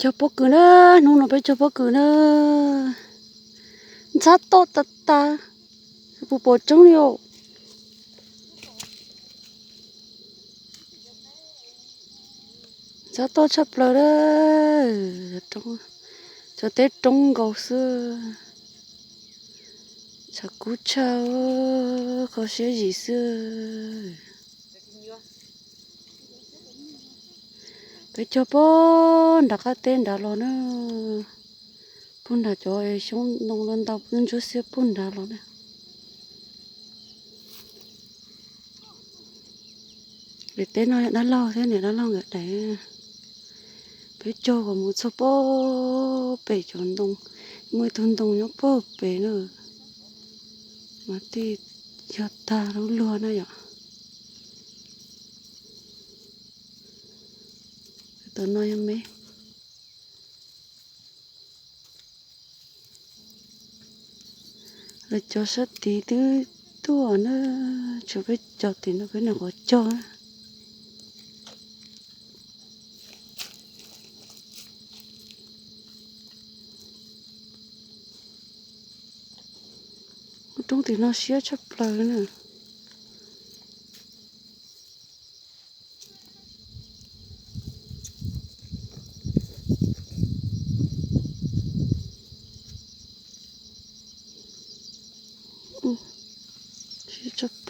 Cog pob kws na, hnub no peb cog pob kws na. Ntxhab toj tas tas, puas pom roob li os. Ntxhab toj tshaj plaws na. Cov teb roob nkaus xwb. Tshav kub tshaj, kho siab zim xwb. Peb cog puag nram qab teb nrad los na, puag nram cov xyoob ntoo los ntau ntsuab xiab puag nrad los na. Daim teb no yog dab laug thiab niam dab laug nkawd daim. Peb cog kom mus txog puag pem cov ntoo, muaj ib tug ntoo nyob puag pem na, mas thiaj yog tag lub luag na yom. Tam no yog me, lawv cov sab tid twb tuaj na, tshuav peb cov tim no peb nyuam qhuav cog na. Roob tim no siab tshaj plaws na. Siab tshaj plaws.